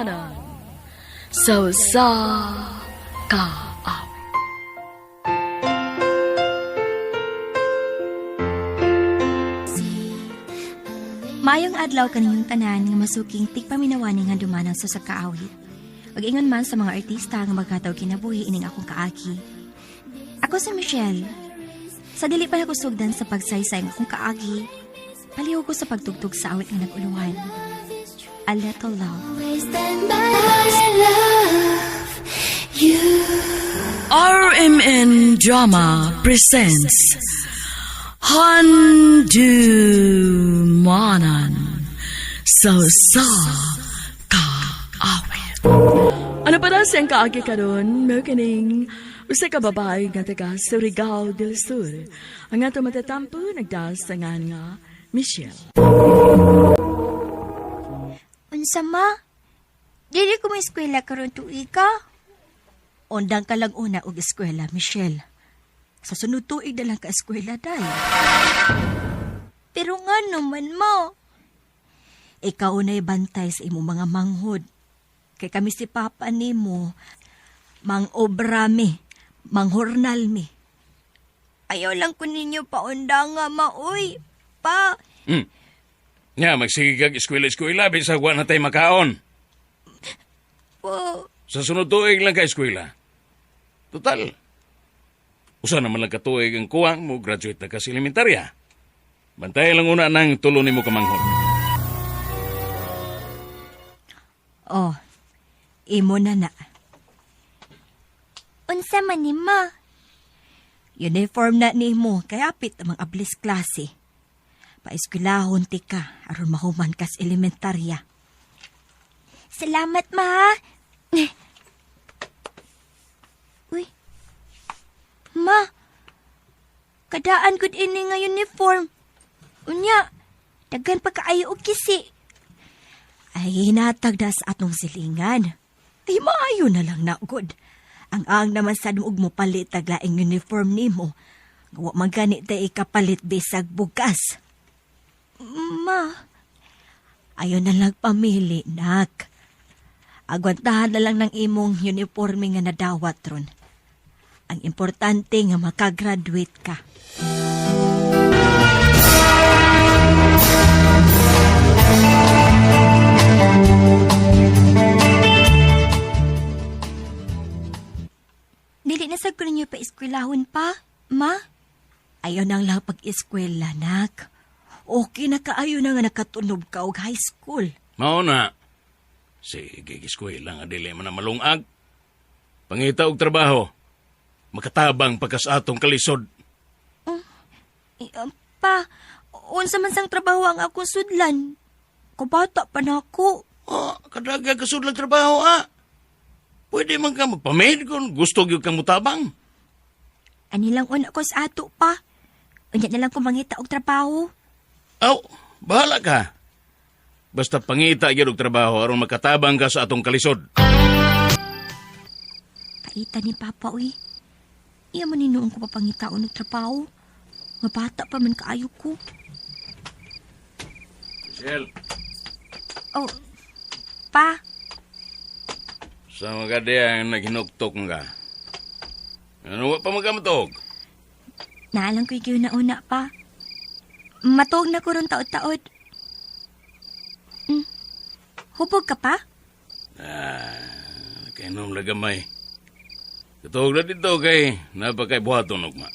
Handumanan sa usa ka awit. Maayong adlaw kaninyong tanan nga masuking tigpaminawaning handumanan sa usa ka awit. Ug ingon man sa mga artista nga maghatag kinabuhi ining akong kaagi. Ako si Michelle. Sa dili pa nako sugdan sa pagsaysay ang akong kaagi, palihog ko sa pagtugtog sa awit nga nag-uluhan. A Little Love. RMN Drama presents Handumanan sa usa ka awit. Ano pa na siyang kaagi karon? Mao kining usa ka babae nga taga Surigao del Sur. Ang ato matatampo nagdas sa ngan nga Michelle. Unsa ma? Dili ko may eskwela karon tuig ka? Undang ka lang una og eskwela, Michelle. Sa sunod tuig na lang ka eskwela, day. Pero nga naman mo. Ikaw na'y bantay sa imong mga manghod. Kay kami si Papa nimo, mang-obra mi, manghornal mi. Ayaw lang ko ninyo paundanga, maoy. Pa, Nya, magsige kag eskwela-eskwela, bisag wa na tay makaon. po. Sa sunod tuig lang ka eskwela. Total. Usa naman lang ka tuig ang kuwang mo graduate na ka sa elementarya. Bantayan lang una ng tulo nimo kamanghod. Oh, imo na na. Unsa man ni ma? Uniform na nimo kay apit ang mga ablis klase. Paeskwelahon ti ka aron mahuman kas elementarya. Salamat ma. Uy. Ma. Kadaan gud ini nga uniform. Unya, daghan pa kaayo og kisi. Ay hinatag na sa atong silingan. Ay maayo na lang na gud. Ang naman sad og mo palit tag laing uniform nimo. Wa man gani tay ikapalit bisag bugas. Ma, ayo na lang pamili, nak. Agwantahan na lang ng imong uniforme nga nadawat ron. Ang importante nga makagraduate ka. Dili na sad ko ninyo pa eskwelahon pa, ma. Ayaw nang lang pag-eskwela, nak. Okay na kaayo na nga nakatunob ka og high school. Mao na. Sige, eskwela nga dili man na malungag. Pangita og trabaho. Makatabang pagkas atong kalisod. Eh, pa, unsa man sang trabaho ang akong sudlan? Kabata pa na ako. Oh, kadaga kasudlag trabaho ah. Pwede man ka magpamid kung gusto gyud kang mutabang. Ani lang una ko sa ato pa. Unya na lang ko mangita og trabaho. Aw, bahala ka. Basta pangita gyud og trabaho aron makatabang ka sa atong kalisod. Paita ni Papa, uy. Iya man hinuon ko papangitaon og trabaho. Mabata pa man kaayo ko. Michelle, Oh, pa, sa mga diya naghinuktok nga. Ano wa pa magkamatog? naalang ko ikaw na una pa. Matuog na ko ron taod-taod. Hubog ka pa? Ah, kainom na gamay. Katuog na dito kay napakay buhaton ugma.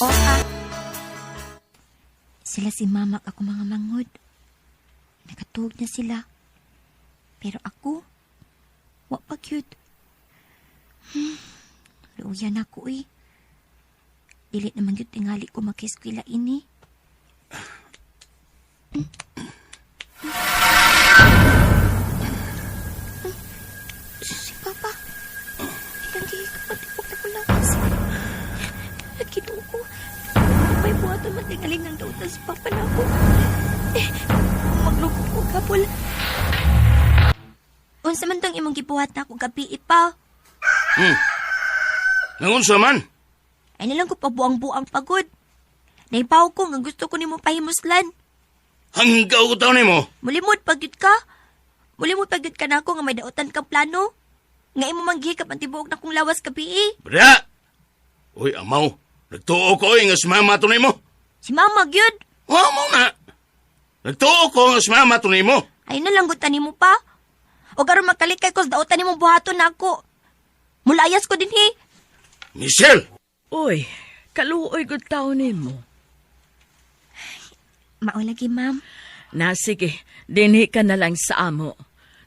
O pa. Sila si mama ako mga manghod. Nakatuog na sila. Pero ako, wa pa cute. Luya na ko eh. Dili naman yun tingali ko makiskwila ini. Si Papa. Ilang gihikapatipok na ko lakas. Nagkito ko. May buhaton man tingali ng dautan si Papa na ako. Eh, maglugod ko kapol. Unsa man tong imong gibuhat na akong gabi ipa. Nangunsa man? Ay nalang ko pabuang-buang pagod. Naibaw ko nga gusto ko nimo pahimuslan. Hanggaw ko taon nimo. Mulimod pag yun ka. Muli mo pagyud ka na ako nga may dautan kang plano. Nga imo manggihikap ang tibuok na kong lawas gabi. Bra! Uy, amaw. Nagtuo ko nga si mama to nimo. Si mama gyud. Oh, mo na. Nagtuo ko nga si mama to nimo. Ay na lang gud nimo pa. O karon magkalikay ko sa dautan nimo buhaton nako. Mulayas ko din hi. Michelle! Uy, kaluoy gud taon nimo. Mao lagi, ma'am. Na sige, dinhi ka na lang sa amo.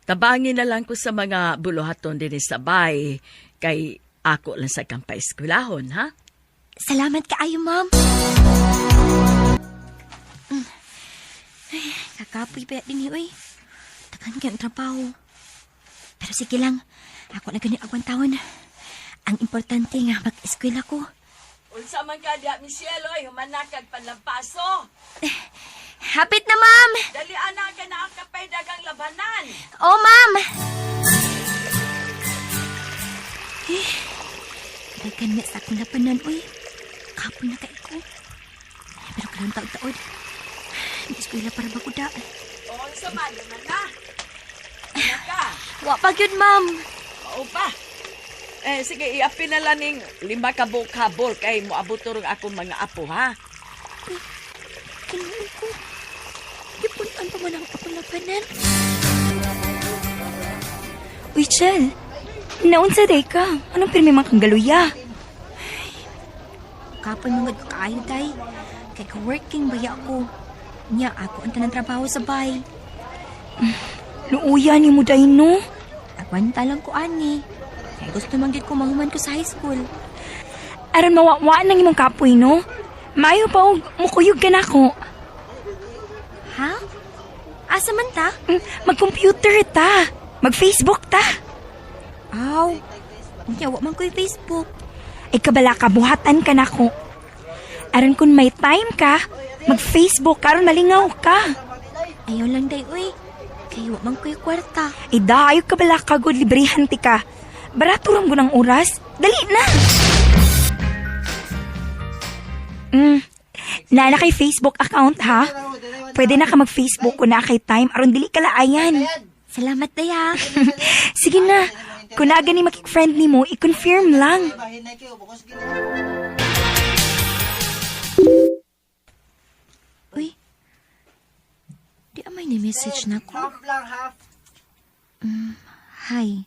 Tabangin na lang ko sa mga buluhaton dinhi sa bay kay ako lang sa kang paeskwelahon, ha? Salamat kaayo, ma'am. Ay, kakapoy pa din uy. Takan kay ang trabaho. Pero sige lang, ako na gani agwantawon. Ang importante nga mag-eskwela ko. Unsa man ka diha, Michelle, oy, humanakag panlampaso. Hapit na, ma'am! Dali ana ka na ang kapay dagang labanan. Oh, ma'am! Eh, daghan nga sa akong labanan, uy. Kapoy na kay ko. Pero karon taod-taod. Eskwela para makuda. Unsa man, man na. Ana ka. Wa pa gyud, ma'am. Oo pa. Eh, sige, iapin na lang ning 5 ka buok habol kay moabot turong akong mga apo, ha? Kinuon ko. Gipunan pa man ang akong labanan. Uy, Chel. Naunsa day ka? Anong pirmi man kang galuya? Kapoy mga kaayo day. Kay ka-working baya ako. Nya ako ang tanang trabaho sa bay. Luuya ni mo day, no? Agwanta lang ko ani. Kay gusto man gyud ko mahuman ko sa high school. Aron mawawaan ng imong kapoy, no? Maayo pa og mukuyog ka nako. Ha? Asa man ta? Mag-computer ta. Mag-Facebook ta. Aw. Unya wa man ko'y Facebook. Ay kabala ka, buhatan ka nako. Aron kung may time ka, mag-Facebook ka, aron malingaw ka. Ayaw lang day uy. Kay wa man ko'y kwarta. Ay dayo ka bala ka, good librehan ti ka. Barato ram ang oras. Dali na! Naa na kay Facebook account ha? Pwede na ka mag-Facebook kung naa kay time aron dili ka laayan. Salamat day ha. Sige na. Kung naa gani makik-friend nimo, i-confirm lang. Uy. Di amay ni message na ko. Hi.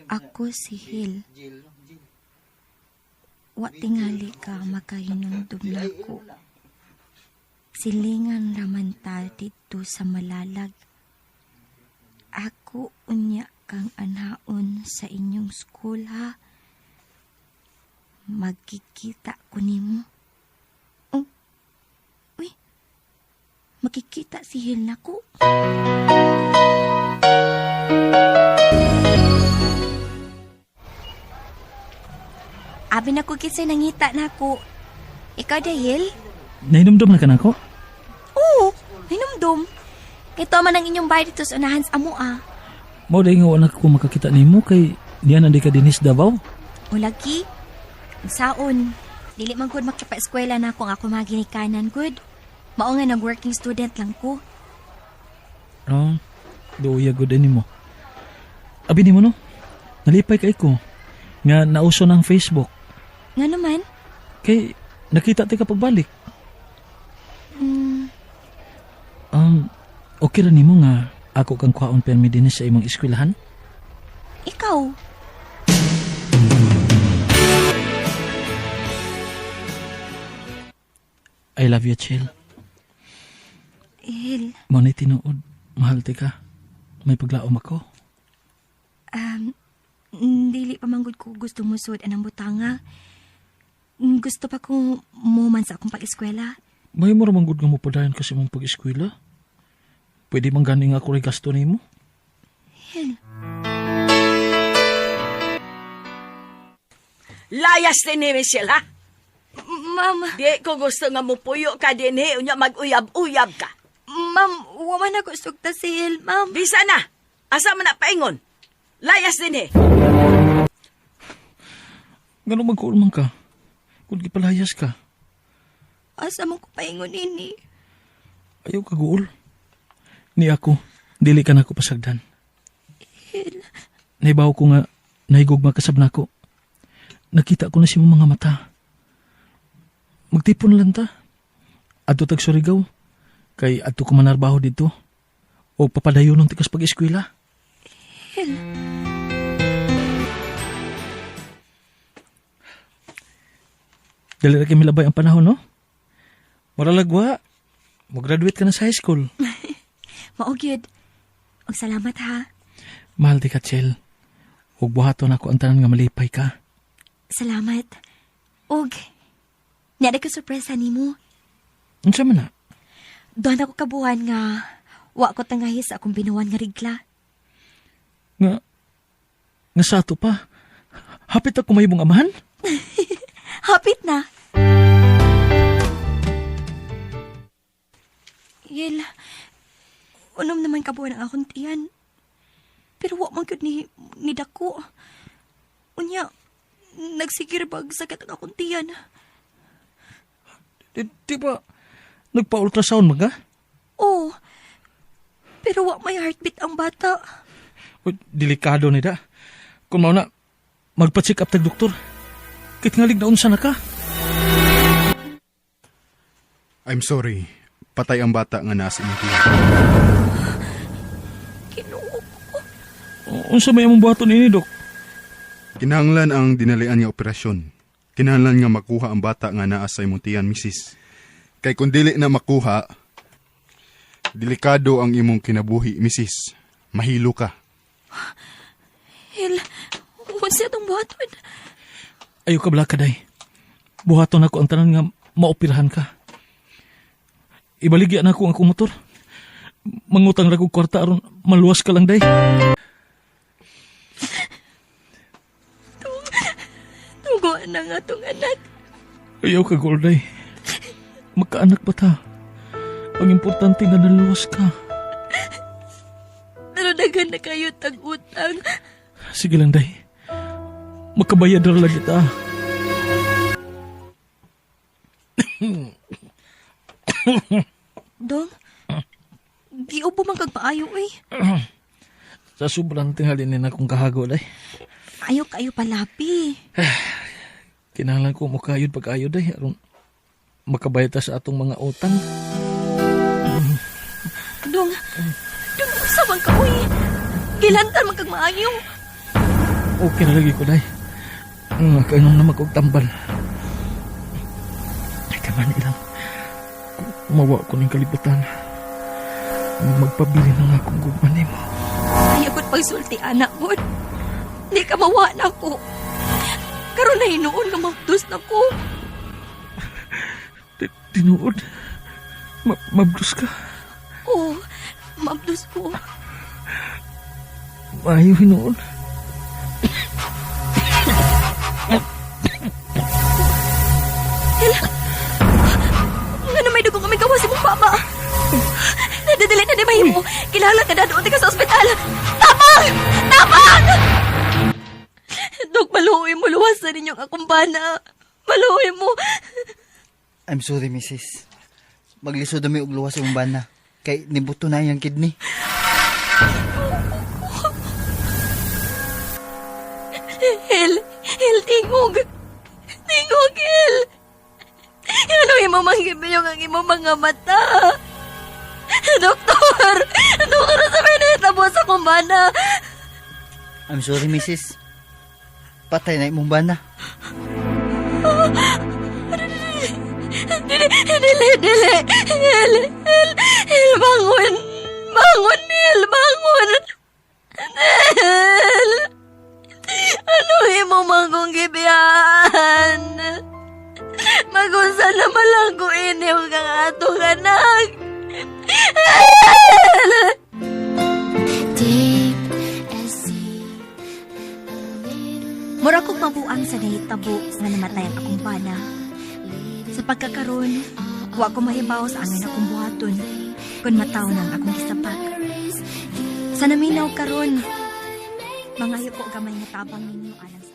Ako si Hil. Wa tingali ka makahinumdum nako. Silingan raman ta dito sa malalag. Ako unya kang anaon sa inyong school ha. Magkikita ko nimo. Oh. Uy. Makikita si Hil nako. Abi na ko kinsay nangita nako. Ikaw dahil? Nahinumdum na ka nako? Oo, hinumdum. Kay man ang inyong bahay dito sa unahan sa amo ah. Mao dahil nga wala ko makakita nimo kay niya na di ka dinis Davao. O lagi, saon, dili man gud makapa-eskwela na ako ang ako mga ginikanan gud. Mao nga nag-working student lang ko. No, duya gud ini mo. Abi nimo no? Nalipay kay ko nga nauso ng Facebook Nga naman, kay nakita ti ka pagbalik. Okay ra nimo nga ako kang kuhaon permi dinis sa imong eskwelahan? ikaw. I love you, Chill. Hil, Mao ni tinuod, mahal ti ka. May paglaom ako. dili pa man gud ko gusto mo suod anang butanga. Gusto pa ko mo man sa akong pag-eskwela. May mo ra man gud nga mopadayon kasi mong pag-eskwela. Pwede man gani nga ako ray gasto nimo. Hil, Layas din ni Michelle, ha? ma'am, Di ko gusto nga mupuyo ka din, he. Unya mag-uyab-uyab ka. ma'am, wa man ako sugta si Hil, ma'am. Bisa na. Asa man na paingon? Layas din, he. Ngano magkuol man ka? Kung gipalayas ka, Asa man ko paingon ini? ayaw ka guol. Ni ako, Dili ka nako pasagdan. Nahibaw ko nga nahigugma ka sab nako. Nakita ko na sa imong mga mata. Magtipon lang ta. Adto tag Surigao. Kay adto ko manarbaho dito. O papadayon ng tikas pag-eskwela. Hel. Dali ra kay milabay ang panahon, no? Mura lagwa. Mag-graduate ka na sa high school. Mao gyud. Og salamat ha. Mahal di ka, Chel. Ug buhaton ako ang tanan nga malipay ka. Salamat. Og naa ko sorpresa nimo. Unsa man na? Duha na ko kabuhan nga wa ko tangahi sa akong binuwan nga rigla. Nga sa ato pa. Hapit ako mahimong amahan? Hapit na. Yel, unom naman kabuhan ang akong tiyan. Pero wa man gyud ni dako. Unya, nagsigir bag sakit ang akong tiyan. Di ba nagpa-ultrasound man ka? Oo. Pero wa may heartbeat ang bata. Uy, delikado ni da. Kung mao na, magpa-check up tag doktor. Kit nga lignaon sa na ka. I'm sorry. Patay ang bata nga nasa imong tiyan. Ginoo ko. Unsa may among buhaton ini, Dok? Kinahanglan ang dinalian nga operasyon. Kinahanglan nga makuha ang bata nga naa sa imong tiyan, misis. Kay kung dili na makuha, delikado ang imong kinabuhi, misis. Mahilo ka. Hel, unsa atong buhaton? Ayaw ka bala kaday. Buhaton ako ang tanan nga maoperahan ka. Ibaligya na ako ang akong motor. Mangutang ra kog kwarta aron maluwas ka lang, day. Tugo na nga tong anak. Ayaw ka, Golday. Magkaanak pa ta. Ang importante nga naluwas ka. Pero daghan na kayo tag-utang. Sige lang, day. Magkabayad ra lagi ta. Dong, giubo man kag maayo eh. Sa sobrang tingali ni na akong kahago, day. Ayaw kayo palapi. Kinahanglan ko mukayod pag-ayo, day. Aron makabayad ta sa atong mga utang. Dong, dong, unsa man ka uy? Gilantan man kag maayo. Okay na lagi ko, day. Nakainom na mag tambal. Ay, kaman ilang. Mawa ko ning kalibutan. Magpabili na nga akong gugma nimo. Ayaw ko't pagsulti, anak ko. Di ka mawa na ko. Karon na hinuon nga mabdos na ko. Tinuod. Mabdos ka. Oo, mabdos ko. Maayo hinuon. Hala! Nga na may dugo kami gawas imong papa. Nadadali na di mahimo. Kilala ka na doon ka sa ospital. Tapang! Tapang! Dok, maluoy mo. Luwasan ninyong akong bana. Maluoy mo. I'm sorry, misis. Maglisod mi og luwas imong bana. Kay nibuto na iyang kidney. Hel, Hel, tingog. Tingog, Hel. Ano imo manggibiyong ang imong mga mata? Doktor! Doktor, sa may nahitabo sa akong bana. I'm sorry, misis. Patay na imong bana. Dili, dili, dili. Hel, Hel, Hel, bangon. Bangon, Hel, bangon. Hel! Ano imo mangkong gibiyan? Magunsa na malang ko ini ang atong anak. Mura kong mabuang sa nahitabo nga namatay ang akong bana. Sa pagkakaroon, wa ko mahibaw sa angay akong buhaton kung mataw na ang akong gisapak. Sa naminaw karon, mangayo ko gamay nga tabang ninyo alang.